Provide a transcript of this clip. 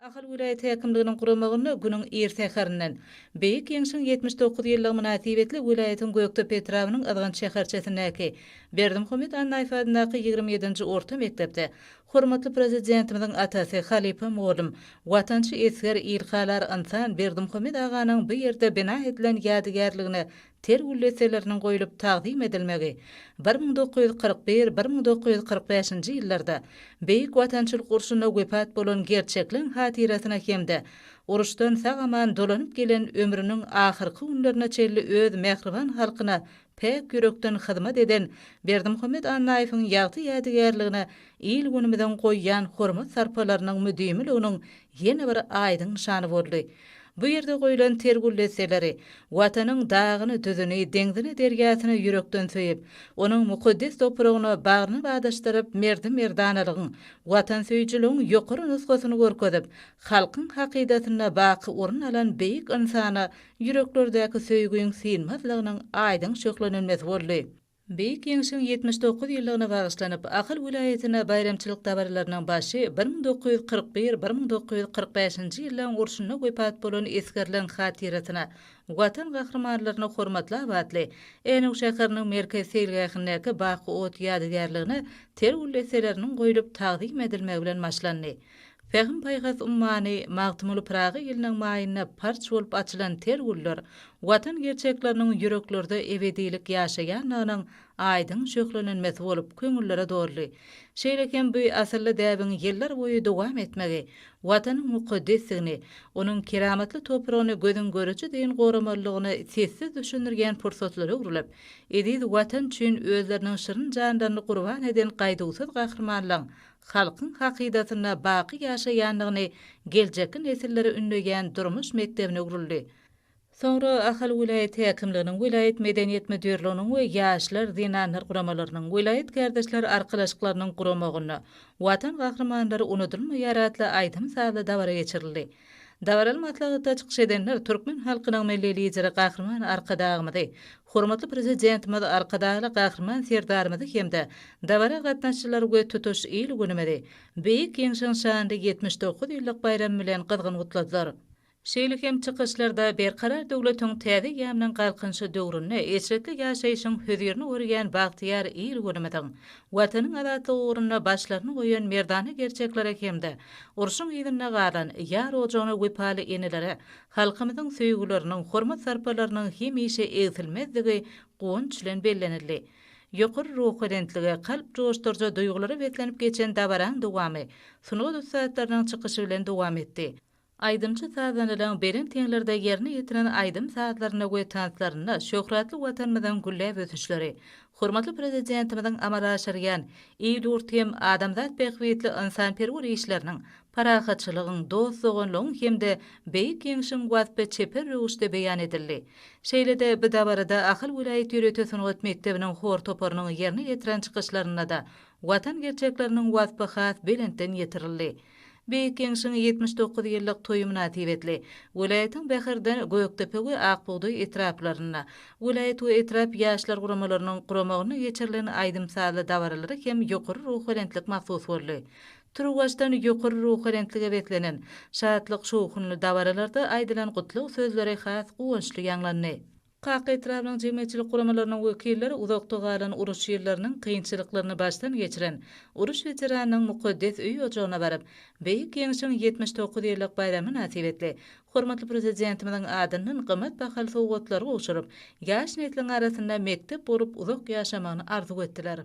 Ahal welaýat häkimliginiň guramagynda günüň ir säherinden, Beýik Ýeňşiň 79 ýyllygy mynasybetli welaýatyň Gökdepe etrabynyň Yzgant şäherçesindäki Berdimuhamet Annaýew adyndaky 27-nji orta mekdepde hormatly Prezidentimiziň atasy, halypa mugallym, watançy esger, ilhalar ynsan Berdimuhamet aganyň bu ýerde bina edilen ýadygärligine ter gül desseleriniň goýlup tagzym edilmegi 1941, 1945-nji ýyllarda Beýik Watançylyk urşunda wepat bolan gerçekleň hatyrasyna hem-de uruşdan sag-aman dolanyp gelen ömrüniň ahyrky günlerine çenli öz mähriban halkyna päk ýürekden hyzmat eden Berdimuhamet Annaýewiň ýagty ýadygärligine il-günümiziň goýýan hormat-sarpalarynyň müdimiliginiň ýene bir aýdyň nyşany boldy. Bu ýerde goýlan ter gül desseleri Watanyň dagyny-düzüni, deňzini-derýasyny ýürekden söýüp, onuň mukaddes topragyna bagryny badaşdyryp merdi-merdanalygyň, watansöýüjiligiň ýokary nusgasyny görkezip, halkyň hakydasynda baky orun alan beýik ynsana ýüreklerdäki söýgiň synmazlygynyň aýdyň şöhlenenmesi boldy. Beýik Ýeňşiň 79 ýyllygyna bagyşlanyp, Ahal welaýatynda baýramçylyk dabaralarynyň başy 1941, 1945-nji ýyllaryň urşunda wepat bolan esgerleň hatyrasyna Watan gahrymanlaryny hormatlap atly Änew şäheriniň merkezi seýilgähindäki Baky ot ýadygärligine ter gül desseleriniň goýlup tagzym edilmegi bilen başlandy. Pähim-paýhas ummany Magtymguly Pyragy ýylynyň maýynda parç bolup açylan ter güller Watan gerçekleriniň ýüreklerde ebedilik ýaşaýandygynyň aýdyň şöhlenenmesi bolup köňüllere doldy. Şeýle hem bu asylly däbiň ýyllar boýy dowam etmegi Watanyň mukaddesdigini, onuň keramatly topragyny gözüň göreji deýin goramalydygyny sessiz düşündirýän pursatlara öwrülip, eziz Watan üçin özleriniň şirin janlaryny gurban eden gaýduwsyz gahrymanlaryň halkyň hakydasynda baky ýaşaýandygyny geljekki nesillere ündeýän durmuş mekdebine öwrüldi. Soňra Ahal welaýat häkimliginiň, welaýat Medeniýet müdirliginiň we Ýaşlar, zenanlar guramalarynyň, welaýat kärdeşler arkalaşyklarynyň guramagynda Watan gahrymanlary unudylmaýar atly aýdym-sazly dabara geçirildi. Dabaraly maslahatda çykyş edenler türkmen halkynyň Milli Lideri Gahryman Arkadagymyzy, hormatly Prezidentimiz Arkadagly Gahryman Serdarymyzy hem-de dabara gatnaşyjylary we tutuş il-günümizi Beýik Ýeňşiň şanly 79 ýyllyk baýramy bilen gyzgyn gutladylar. Şeýle hem çykyşlarda Berkarar döwletiň täze eýýamynyň Galkynyşy döwründe eşretli ýaşaýşyň hözirini görýän bagtyýar il-günümiziň Watanyň azatlygy ugrunda başlaryny goýan merdana gerçeklere hem-de urşuň yzynda galan, ýar ojagyna wepaly enelere halkymyzyň söýgüleriniň, hormat-sarpalarynyň hemişe egsilmezdigi guwanç bilen bellenildi. Ýokary ruhubelentlige, kalp joşduryjy duýgulara beslenip geçen dabaraň dowamy sungat ussatlarynyň çykyşy bilen dowam etdi. Aýdymçy-sazandalaryň belent heňlerde ýerine ýetiren aýdym-sazlarynda we tanslarynda şöhratly Watanymyzyň gülläp ösüşleri, hormatly Prezidentimiziň amala aşyrýan il-ýurt hem adamzat bähbitli ynsanperwer işleriniň, parahatçylygyň, dost-doganlygyň hem-de Beýik Ýeňşiň waspy çeper röwüşde beýan edildi. Şeýle-de bu dabarada Ahal welaýat ýörite sungat mekdebiniň hor toparynyň ýerine ýetiren çykyşlarynda-da Watan gerçekleriniň waspy has belentden ýetirildi. Beýik Ýeňşiň 79 ýyllyk toýy mynasybetli, welaýatyň Bäherden, Gökdepe we Ak bugdaý etraplarynda welaýat we etrap Ýaşlar guramalarynyň guramagynda geçirilen aýdym-sazly dabaralara hem ýokary ruhubelentlik mahsus boldy. Turuwbaşdan ýokary ruhubelentlige beslenen, şatlyk-şowhunly dabaralarda aýdylan gutlag sözleri has guwançly ýaňlandy. Kaka etrabynyň jemgyýetçilik guramalarynyň wekilleri uzakda galan uruş ýyllarynyň kynçylyklaryny başdan geçiren uruş weteranynyň mukaddes öý-ojagyna baryp, Beýik Ýeňşiň 79 ýyllyk baýramy mynasybetli hormatly Prezidentimiziň adyndan gymmat bahaly sowgatlary gowşuryp, ýaş nesliň arasynda mekdep bolup uzak ýaşamagyny arzuw etdiler.